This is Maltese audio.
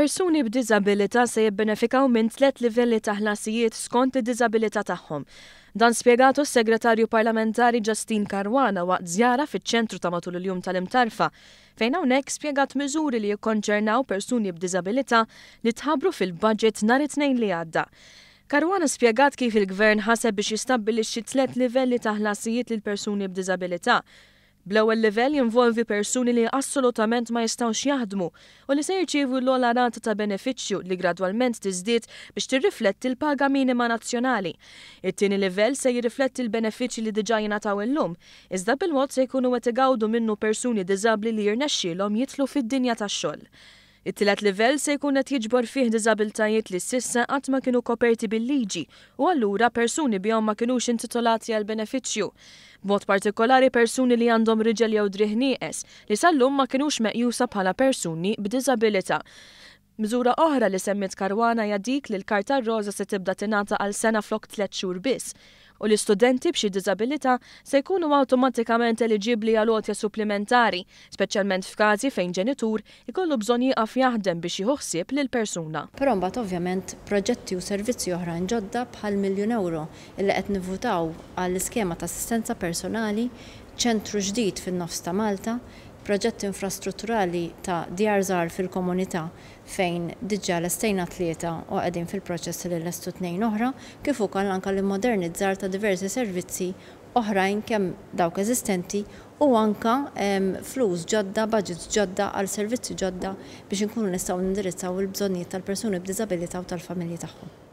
Persuni b'diżabilità se jibbenefikaw minn tliet livelli ta' ħlasijiet skont id-diżabilità tagħhom. Dan spjegatu s-Segretarju Parlamentari Justyne Caruana waqt żjara fiċ-Ċentru ta' Matul il-Jum tal-Imtarfa, fejn hawnhekk spjegat miżuri li jikkonċernaw persuni b'diżabilità li tħabbru fil-budget nhar it-Tnejn li għadda. Caruana spjegat kif il-Gvern ħaseb biex jistabbilixxi tliet livelli ta' ħlasijiet lil persuni b'diżabilità, Bl-ewwel livell jinvolvi persuni li assolutament ma jistgħux jaħdmu u li se jirċievu l-ogħla rata ta' benefiċċju li gradwalment tiżdied biex tirrifletti l-paga minima nazzjonali. It-tieni livell se jirrifletti l-benefiċċji li diġà jingħataw illum, iżda bil-mod se jkunu qed igawdu minnu persuni diżabbli li jirnexxielhom jidħlu fid-dinja tax-xogħol. It-tielet livell se jkun qed jiġbor fih diżabiltajiet li s'issa qatt ma kienu koperti bil-liġi u allura persuni bihom ma kinux intitolati għall-benefiċċju. B'mod partikolari persuni li għandhom riġel jew driegħ nieqes li sal-lum ma kinux meqjusa bħala persuni b'diżabilità. Miżura oħra li semmiet Caruana hija dik li l-karta r-roża se tibda tingħata għal sena flok tlett xhur biss u li studenti b'xi diżabilità se jkunu awtomatikament eliġibbli għal għotja supplimentari, speċjalment f'każi fejn ġenitur ikollu bżonn jieqaf jaħdem biex jieħu ħsieb lil persuna. Però mbagħad ovvjament proġetti u servizzi oħrajn ġodda bħal miljun ewro illi qed nivvutaw għall-iskema ta' assistenza personali, ċentru ġdid fin-nofs ta' Malta, proġetti infrastrutturali ta' djar żgħar fil-komunità fejn diġà lestejna tlieta u qegħdin fil-proċess li nlestu tnejn oħra, kif ukoll anke l-immodernizzar ta' diversi servizzi oħrajn kemm dawk eżistenti u anke flus ġodda, budgets ġodda għal servizzi ġodda biex inkunu nistgħu nindirizzaw il-bżonnijiet tal-persuni b'diżabilità u tal-familji tagħhom.